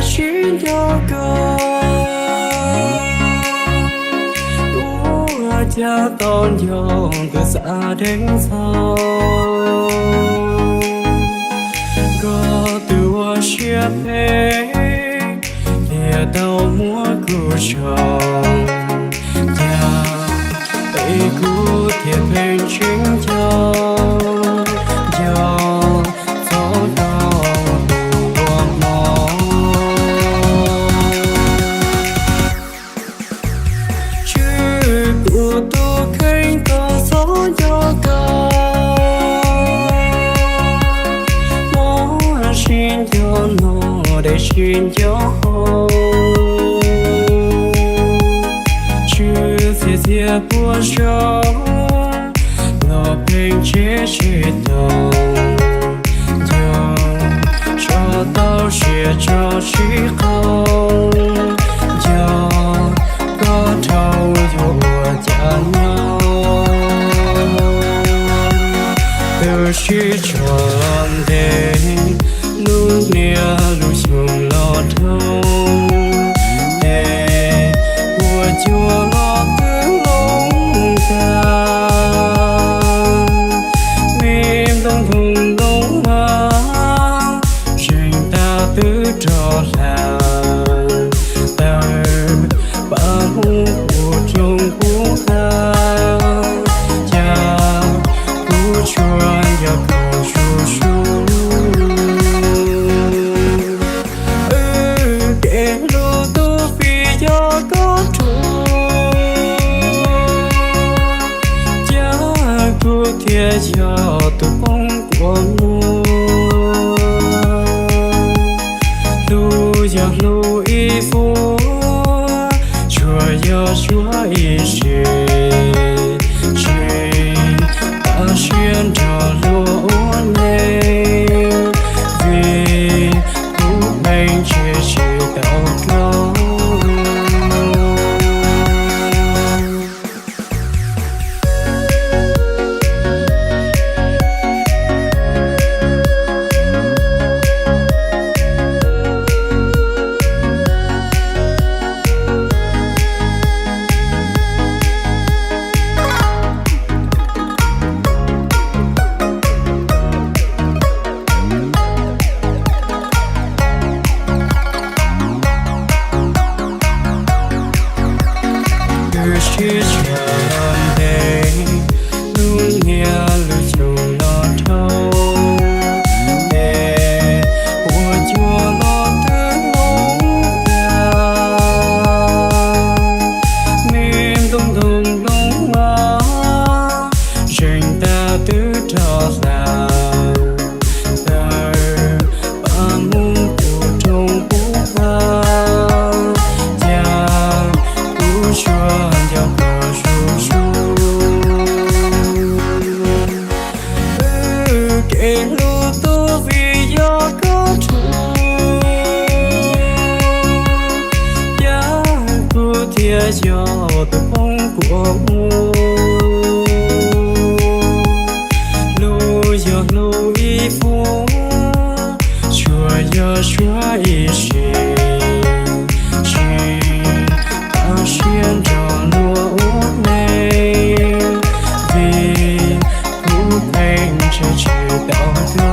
Sib nco koj, ua cas tau nco tus xav deev txog. Koj tus ua siab phem, thiaj tau muab kuv tso cia, es kuv thiaj pheej tsis nco, nco txog tau tus uas hmo. Tswv, kuv tus kheej tau txhob nco koj, muab sib nco no dej sib nco haus. Tswv, txiav txiav puas zoo, los pheej tsev tsis tau, nco tso tau siav tso sib qau, nco koj dhau yuav ua cas nyob. Twb sib tso los ntev, lub niaj lub xyoo los dhau, es ua cuag los twb hloov tag. Me nplooj ntoo nplooj mas, tseem tab twb rog hla, tawm pab mus puv roob puv hav, cas kuv tsuas nco koj zuj zus. Wb kev hlub tus vim yog koj rub, cas kuv thiaj yog tus poob kua muag. Hlub yog hlub ib vuag, tsuas yog suav ib sim, tsis tas siab nrog luag ua neej, vim kuv pheej ntsib tsis tau koj. Twb sib tso los ntev, lub niaj lub xyoo los dhau, es ua cuag los twb hloov tag. Me nplooj ntoo nplooj mas, tseem tab twb rog hla, tawm pab mus puv roob puv hav, cas kuv tsuas nco koj zuj zus. Wb kev hlub tus vim yog koj rub, cas kuv thiaj yog tus poob kua muag. Hlub yog hlub ib vuag, tsuas yog suav ib sim, tsis tas siab nrog luag ua neej, vim kuv pheej ntsib tsis tau koj.